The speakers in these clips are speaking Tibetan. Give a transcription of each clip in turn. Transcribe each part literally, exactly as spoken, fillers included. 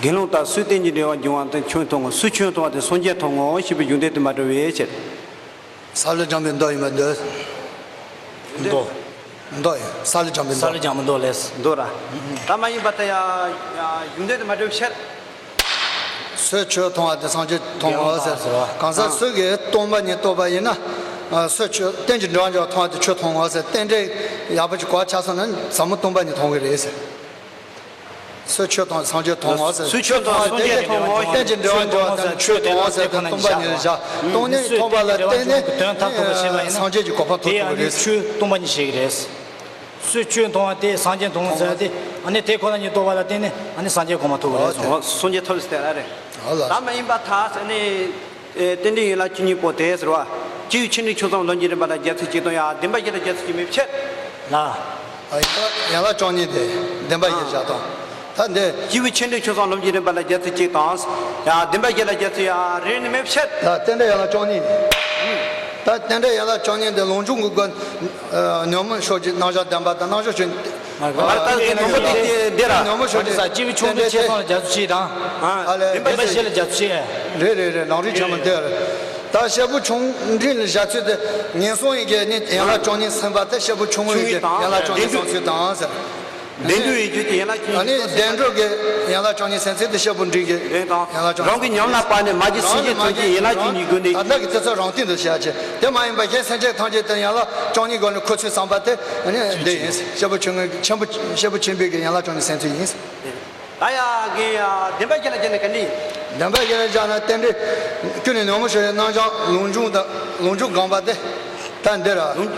དགེ་སློང་དག་སུས་རྟེན་ཅིང་འབྲེལ་བར་འབྱུང་བ་དེ་ཆོས་མཐོང་ངོ་། སུས་ཆོས་མཐོང་བ་དེ་སངས་རྒྱས་མཐོང་ངོ་ཞེས་པའི་རྒྱུ་མཚན་དུ་མ་གྲུབ་པའི་ཕྱིར། ས་ལུ་སྦྱངས་པའི་མདོ་ཡིན་པར་འདོད། མདོ། མདོ་ཡིན། ས་ལུ་སྦྱངས་པའི་ས་མདོ། ལུ་སྦྱངས་པའི་མདོ་ལས། མདོ་ར། ད་མ་ཡིན་པར་ཐལ་ཡང་རྒྱུ་མཚན་དུ་མ་གྲུབ་པའི་ཕྱིར། སུས་ཆོས་མཐོང་བ་དེ་སངས་རྒྱས་མཐོང་ངོ་ཟེར། གང་ཟག་སུ་གིས་སྟོང་པ་ཉིད་རྟོགས་པ་ཡིན་ན། སུས་ཆོས་རྟེན་ཅིང་འབྲེལ་བར་འབྱུང་བ་མཐོང་བ་དེ་ཆོས་མཐོང་ངོ་ཟེར། རྟེན་འབྲེལ་ཡག་པོ་ཅིག་གོ་བ་ཆགས་སོང་ན་ཟབ་མོ་སྟོང་པ་ཉིད་མཐོང་གི་རེད་ཟེར། སུས་ཆོས་མཐོང་སངས་རྒྱས་མཐོང་ངོ་ཟེར། སུས་ཆོས་མཐོང་སངས་རྒྱས་མཐོང་ངོ་། རྟེན་ཅིང་འབྲེལ་བར་འབྱུང་བ་དང་ཆོས་མཐོང་ངོ་ཟེར་ཏེ་སྟོང་པ་ཉིད་བཞག་སྟོང་ཉིད་མཐོང་བ་ལ་བརྟེན་ནས་སངས་རྒྱས་ཀྱི་གོ་འཕང་ཐོབ་ཐུབ་ཀྱི་རེད། ཆོས་སྟོང་པ་ཉིད་བཤད་ཀྱི་རེད། སུས་ཆོས་མཐོང་བ་དེ་སངས་རྒྱས་མཐོང་ཟེར་ཏེ། ཨ་ནི་དེ་ཁོ་ན་ཉིད་རྟོགས་པ་ལ་བརྟེན་ནས་ཨ་ནི་སངས་རྒྱས་གོ་འཕང་ཐོབ་ཀྱི་རེད་གསུངས། སངས་རྒྱས་ཐོབ་ཟེར་ཏེ་ར་རེད། ད་མ་ཡིན་པར་ཐལ་ཟེར་ནས། རྟེན་འབྲེལ་ཡན་ལག་བཅུ་གཉིས་པོ་དེ་ཟེར་བ། སྤྱི་བོའི་ཆེ་འབྲིང་ཆུང་གསུམ་ལམ་གྱི་རིམ་པ་ལ་རྒྱལ་ཚིགས་གཅིག་དང་། ཡང་བདེན་པ་བཞི་ལ་རྒྱལ་ཚིགས་གཅིག་མེད་པའི་ཕྱིར། ལ། ཡན་ལག་བཅུ་གཉིས་དེ་བདེན་པ་བཞི་བཞག་དང་། ད་འདི། སྤྱི་བོའི་ཆེ་འབྲིང་ཆུང་གསུམ་ལམ་གྱི་རིམ་པ་ལ་རྒྱལ་ཚིགས་གཅིག་དང་། ཡང་བདེན་པ་བཞི་ལ་རྒྱལ་ཚིགས་ཡང་རེ་རེ་ནས་མེད་པའི་ཕྱིར། ད་རྟེན་འབྲེལ་ཡན་ལག་བཅུ་གཉིས། ད་རྟེན་འབྲེལ་ཡན་ལག་བཅུ་གཉིས་དེ་ལུང་འཇུག་གི་སྒོ། ཉོན་མོངས་ཕྱོགས་ཀྱི་རྣམ་གཞག་བདེན་པ་དང་རྣམ་གཞག་ཕྱོགས། མར་ལྟ་བའི་ནོར་བུ་དེ་དེ་ར། ཉོན་མོངས་ཕྱོགས་ཀྱི་ས་སྤྱི་བོའི་ཆུང་འབྲིང་ཆེ་གསུམ་ལ་རྒྱ་མཚོ་ཆེ་དང་། ཨ་ལས་བདེན་པ་བཞི་ལ་རྒྱ་མཚོ་ཆེ། རེད་རེད་རེད། ནང་རིག་ཆེན་མོ་དེ་རེད། ད་ཤེལ་སྒོ་ཆུང་འབྲིང་ལ་བཞག་ཚུལ་དེ་ངན་སོང་ཡི་གེ་ནི་ཡན་ལག་བཅུ་གཉིས་ཟིན་པ་དེ་ཤེལ་སྒོ་ཆུང་ངུའི་གེ་ཡན་ལག་བཅུ་གཉིས་ཟིན་ཚུལ་དང་ཟེར། བདེན་དོན་ཡིན་རྒྱུ་དེ་ཡན་ལག་བཅུ་གཉིས། ཨ་ནི་བདེན་གྲུབ་ཀྱི་ཡན་ལག་བཅུ་གཉིས་ཟིན་ཚུལ་དེ་ཤེལ་སྒོ་འབྲིང་གི་ཡན་ལག་བཅུ་གཉིས། རང་གི་ཉམས་ལ་བབས་ནས་མ་གྱུར་སེམས་ཅན་ཐམས་ཅད་ཡན་ལག་བཅུ་གཉིས་སྒོ་ནས། ད་ལྟ་གི་དེ་ཚོ་རང་སྟེང་དུ་བྱ་ཕྱིར། དེ་མ་ཡིན་པར་གཞན་སེམས་ཅན་ཐམས་ཅད་དེ་ཡན་ལག་བཅུ་གཉིས་སྒོ་ནས་ཁོ་ཚུལ་བསམ་པ་དེ་ནི་འདི་ཡིན། ཤེལ་སྒོ་ཆུང་ངུ་ཆེན་པོ་ཤེལ་སྒོ་ཆེན་པོའི་གི་ཡན་ལག་བཅུ་གཉིས་ཟིན་ཚུལ་ཡིན། ད་ཡ་གི་ཡ་བདེན་པ་བཞི་ལ་བརྟེན་ནས་ག་འདྲ་ཡིན། བདེན་པ་བཞི་ལ་བཞག་ན་རྟེན་འབྲེལ། ཀུན་ནས་ཉོན་མོངས་ཕྱོགས་ཀྱི་རྣམ་གཞག་ལུང་འཇུག་དང་ལུང་འཇུག་དགོངས་པ་དེ། ད་འདི་ར། ལུང་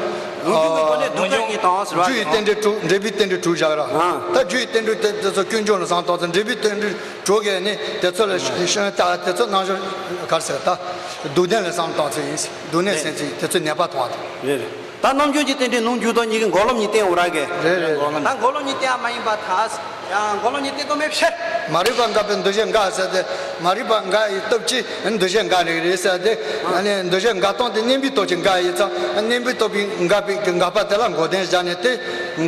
ལུང་འཇུག་གི་སྒོ་ནས་སྡུག་བསྔལ་གཉིས་དང་ཟེར་བ། རྒྱུ་ཡི་རྟེན་འབྲེལ་དྲུག་འབྲས་བུའི་རྟེན་འབྲེལ་དྲུག་བཞག་ར། ད་རྒྱུ་ཡི་རྟེན་འབྲེལ་དེ་དེ་ཚོ་ཀུན་འབྱུང་ལ་བསམ་བཏང་ཚེ་འབྲས་བུའི་རྟེན་འབྲེལ་དྲུག་གི་ནི་དེ་ཚོ་ལ་ཤོན་ལྟ་དེ་ཚོ་རྣམ་གཞག་ག་རེ་ཟེར་ད། སྡུག་བདེན་ལ་བསམ་བཏང་ཚེ་ཡིན། སྡུག་བདེན་སེམས་ཚེ་དེ་ཚོ་ནད་པ་མཐོང་བ་དང་། རེད་རེད། ད་རྣམ་འཇོག་གི་རྟེན་འབྲེལ་ལུང་འཇུག་དང་གཉིས་ཀྱི་འགོག་ལམ་གཉིས་བསྟན་འོ་ར་གི། རེད་རེད། ད་འགོག་ལམ་གཉིས་བསྟན་ཡ་མ་ཡིན་པར་ཐལ། ཡང་འགོག་ལམ་གཉིས་བསྟན་དགོས་མེད་ཕྱིར། མ་རིག་པ་འགགས་པའི་འདུ་བྱེད་འགག་ཟེར་ཏེ། མ་རིག་པ་འགག་ཡི་སྟོབས་ཀྱིས་འདུ་བྱེད་འགག་ནི་རེད་ཟེར་ཏེ། ཨ་ནི་འདུ་བྱེད་འགག་སྟངས་དེ་གཉེན་པོའི་སྟོབས་ཀྱིས་འགག་ཡི་ཙང་། གཉེན་པོའི་སྟོབས་ཀྱིས་འགག་པའི་འགག་པ་དེ་ལ་འགོག་བདེན་བཞག་ནས་ཏེ།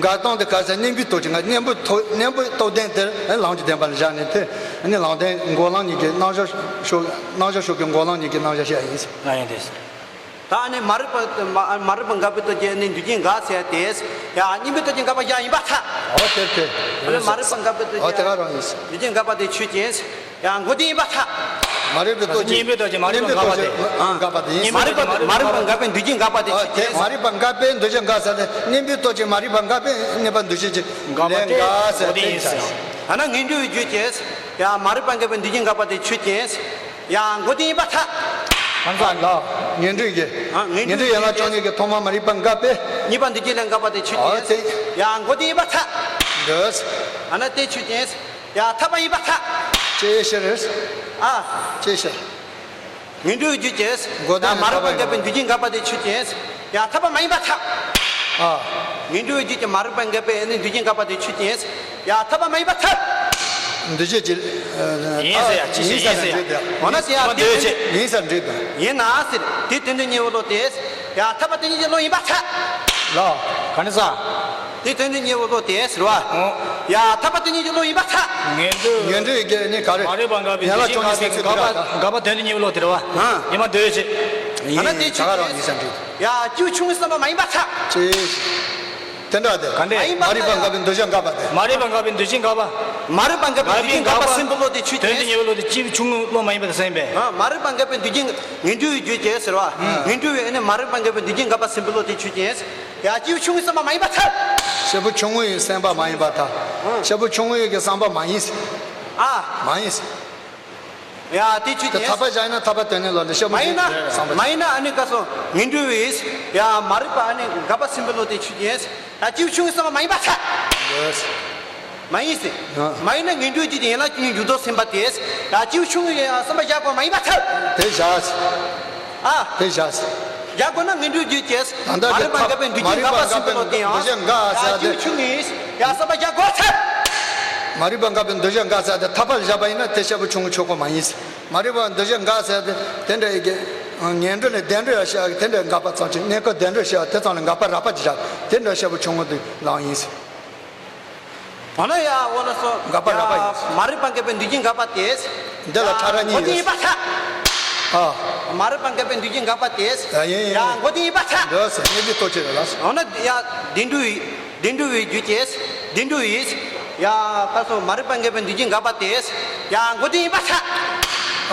འགག་སྟངས་དེ་ག་ཟེར་གཉེན་པོའི་སྟོབས་ཀྱིས་འགག་གཉེན་པོའི་ཐོག་གཉེན་པོའི་སྟོབས་ལྡན་དེ་ལམ་གྱི་བདེན་པ་ལ་བཞག་ནས་ཏེ། ཨ་ནི་ལམ་བདེན་འགོག་ལམ་གཉིས་ཀྱི་རྣམ་གཞག་ཤོག་རྣམ་གཞག་ཤོག་གི་འགོག་ལམ་གཉིས་ཀྱི་རྣམ་གཞག་བཤད་ཡིན། ལ་ཡིན་ཏེ། ད་ནི་མ་རིག་པ་མ་མ་རིག་པ་འགགས་པའི་སྟོབས་ཀྱིས་ནི་འདུ་བྱེད་འགག་ཟེར་ཏེ། ཡང་གཉེན་པོའི་སྟོབས་ཀྱིས་འགག་པ་ཡང་ཡིན་པར་ཐལ། འོ་དེར་དེ། ཨ་ནི་མ་རིག་པ་འགགས་པའི་སྟོབས་ཨོ་དེ་ག་རང་ཡིན། འདུ་བྱེད་འགག་པ་དེ་ཆོས་ཅན། ཡང་འགོག་བདེན་ཡིན་པར་ཐལ། མ་རིག་པའི་སྟོབས་ཀྱིས་གཉེན་པོའི་སྟོབས་ཀྱིས་མ་རིག་པ་འགག་པ་དེ་ཡིན། འགག་པ་དེ་ཡིན། མ་རིག་པ་མ་རིག་པ་འགགས་པའི་འདུ་བྱེད་འགག་པ་དེ་ཨོ་ཆོས་དེ་ཅན། མ་རིག་པ་འགགས་པའི་འདུ་བྱེད་འགག་ཟེར་ཏེ་གཉེན་པོའི་སྟོབས་ཀྱིས་མ་རིག་པ་འགགས་པའི་གཉེན་པོའི་འདུ་བྱེད་ཀྱི་འགག་པ་ལས་དེ་འགག་ཟེར་འགོག་བདེན་ཡིན་ཟེར། ཨ་ན་ངན་འགྲོའི་རྒྱུ་ཅན། ཡང་མ་རིག་པ་འགགས་པའི་འདུ་བྱེད་འགག་པ་དེ་ཆོས་ཅན། ཡང་འགོག་བདེན་ཡིན་པར་ཐལ། གང་ཟག་ལ། ངན་འགྲོའི་གི། ཨ་ངན་ངན་འགྲོའི་ཡན་ལག་བཅོ་ལྔ་གི་ཐོག་མ་མ་རིག་པ་འགགས་པས། གཉིས་པ་འདུ་བྱེད་ལས་འགགས་པ་དེ་ཆོས་ཨོ་ཅན། དེ། ཡང་འགོག་བདེན་ཡིན་པར་ཐལ། འདོད། ཨ་ན་དེ་ཆོས་ཅན། ཡང་ཐར་པ་ཡིན་པར་ཐལ། ཅེས་ཤེར། ཨ། ཅེས་ཤེར། ངན་འགྲོའི་རྒྱུ་ཅན། འགོག་བདེན་ཡང་མ་རིག་པ་འགགས་པའི་འདུ་བྱེད་འགགས་པ་དེ་ཆོས་ཅན། ཡང་ཐར་པ་མ་ཡིན་པར་ཐལ། ཨ། ངན་འགྲོའི་རྒྱུ་ཅན་མ་རིག་པ་འགགས་པས་ནི་འདུ་བྱེད་འགགས་པ་དེ་ཆོས་ཅན། ཡང་ཐར་པ་མ་ཡིན་པར་ཐལ། འདུ་བྱེད་ཀྱི། ཡིན་ཟེར་ཡ་ཅི་ཞིག་ཡིན་ཟེར་ཡ། འོ་ན་དེ་ཡང་དེ་ཡིན་ཟེར་འགྲིག་དང་། ཡིན་ན་ཟེར་དེ་དོན་དུ་གཉེར་བའི་བློ་དེ། ཡང་ཐར་པ་དོན་གཉེར་གྱི་བློ་ཡིན་པར་ཐལ། ལ། ག་ནི་ས། དེ་དོན་དུ་གཉེར་བའི་བློ་དེ་ཟེར་བ། ཡང་ཐར་པ་དོན་གཉེར་གྱི་བློ་ཡིན་པར་ཐལ། ངན་འགྲོ། ངན་འགྲོའི་རྒྱུ་ནི་ག་རེ། མ་རིག་པ་འགགས་པའི་ཡན་ལག་བཅོ་ལྔ་ཟེར་ཚུལ་འགག་པ་འགག་པ་དོན་དུ་གཉེར་བའི་བློ་དེ་རེད་བ། ཡིན་པ་འདོད་ཅེས། ཡིན་ན་དེ་ཆོས་ཅན། ཡང་སྤྱི་བོ་ཆུང་ངུའི་བསམ་པ་མ་ཡིན་པར་ཐལ། ཅེས། དེ་འདྲ་དེ། ག་འདྲས། མ་རིག་པ་འགགས་པའི་འདུ་བྱེད་འགག་པ་དེ། མ་རིག་པ་འགགས་པའི་འདུ་བྱེད་འགག་པ། མ་རིག་པ་འགགས་པའི་འདུ་བྱེད་འགག་པ་སེམས་པའི་བློ་དེ་ཆོས་ཅན། དོན་དུ་གཉེར་བའི་བློ་དེ་སྤྱི་བོ་ཆུང་ངུའི་བློ་མ་ཡིན་པ་དེ་སེམས་པས། མ་རིག་པ་འགགས་པའི་འདུ་བྱེད་ངན་འགྲོའི་རྒྱུ་ཅན་ཟེར་བ། ངན་འགྲོ་བའི་ནི་མ་རིག་པ་འགགས་པའི་འདུ་བྱེད་འགག་པ་སེམས་པའི་བློ་དེ་ཆོས་ཅན། ཡང་སྤྱི་བོ་ཆུང་ངུའི་བསམ་པ་མ་ཡིན་པར་ཐལ། སྤྱི་བོ་ཆུང་ངུའི་བསམ་པ་མ་ཡིན་པར་ཐལ། སྤྱི་བོ་ཆུང་ངུའི་གི་བསམ་པ་མ་ཡིན། ཨ། མ་ཡིན། ཡ་དེ་ཆོས་ཅན། ཐར་པ་བཞག་ན་ཐར་པ་དོན་གཉེར་བློ་ལ་སྤྱི་བོ་མ་ཡིན་ན། མ་ཡིན་ན་ཨ་ནི་ག་སོ་ངན་འགྲོ་བའི། ཡ་མ་རིག་པ་ཨ་ནི་འགག་པ་སེམས་པའི་བློ་དེ་ཆོས་ཅན། ཡ་སྤྱི་བོ་ཆུང་ངུའི་བསམ་པ་མ་ཡིན་པར་ཐལ། མ་ཡིན་ཟེར། མ་ཡིན་ན་ངན་འགྲོའི་རྒྱུ་ཅན་ཡན་ལག་བཅུ་གཉིས་འཇུག་ལྡོག་ཟིན་པ་དེ། ཡ་སྤྱི་བོ་ཆུང་ངུའི་བསམ་པ་བཞག་དགོས་མ་ཡིན་པར་ཐལ། དེ་བཞག་ཨ། དེ་བཞག་བཞག་དགོས་ན་ངན་འགྲོའི་རྒྱུ་ཅན། ད་ལྟ་མ་རིག་པ་འགགས་པའི་འདུ་བྱེད་འགག་པ་སེམས་པའི་བློ་དེ་ཡང་། འདུ་བྱེད་འགག་ཟེར་ཡ་སྤྱི་བོ་ཆུང་ངུའི་ཡ་བསམ་པ་བཞག་དགོས་ཐལ། མ་རིག་པ་འགགས་པའི་འདུ་བྱེད་འགག་ཟེར་ཏེ་ཐར་པ་ལ་བཞག་པ་ཡིན་ན་དེ་སྤྱི་བོ་ཆུང་ངུ་ཆོས་སྐུ་མ་ཡིན། མ་རིག་པ་འདུ་བྱེད་འགག་ཟེར་ཏེ་དེ་འདྲ་ཡི་གེ། ངན་འགྲོ་ནས་བདེ་འགྲོ་ཡ་བཤད་དེ་འདྲ་འགག་པ་ཙམ་ཅིག་གནས་སྐབས་བདེ་འགྲོ་བཤད་དེ་ཙམ་ལ་འགག་པ་རགས་པ་ཅིག་བཞག་དེ་འདྲ་སྤྱི་བོ་ཆུང་ངུ་དེ་ལའང་ཡིན། འོ་ན་ཡ་འོ་ན་སོ། འགག་པ་རགས་པ་ཡིན། མ་རིག་པ་འགགས་པའི་འདུས་རྒྱུན་འགགས་པ་དེས། འདི་ལ་ཡ་ཕྲ་རགས་གཉིས་མགོ་རྟིང་ཡོད། ཡིན་པར་ཐལ། ཨ། མ་རིག་པ་འགགས་པའི་འདུས་རྒྱུན་འགགས་པ་དེས། ཡ་ཡིན་ཡིན། ཡ་མགོ་རྟིང་ཡིན་པར་ཐལ། འདི་སེ་ངེས་ཀྱི་ལྟོ་ཆེ་རེད་ལ། འོ་ན་ཡ་བདེན་གྲུབ་ཡིན། བདེན་གྲུབ་ཡིན་རྒྱུ་དེས། བདེན་གྲུབ་ཡིན། ཡ་ཁ་སོ་མ་རིག་པ་འགགས་པའི་འདུས་རྒྱུན་འགགས་པ་དེས། ཡ་མགོ་རྟིང་ཡིན་པར་ཐལ།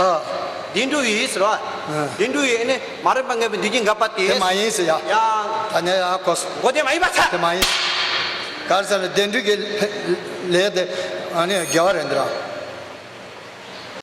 ཨ། བདེན་གྲུབ་ཡིན་ཟེར་བ། ཨ། བདེན་གྲུབ་ཡིན་ནི་མ་རིག་པ་འགགས་པའི་འདུས་རྒྱུན་འགགས་པ་དེས། དེ་མ་ཡིན་ཟེར་ཡ། ཡ། ད་ནས་ཡ་གོ་སོང་། མགོ་རྟིང་མ་ཡིན་པར་ཐལ། དེ་མ་ཡིན། ག་རེ་ཟེར་ན་བདེན་གྲུབ་ཀྱི་ལས་དེ་ཨ་ནི་དགེ་བ་རེད་འདི་ར།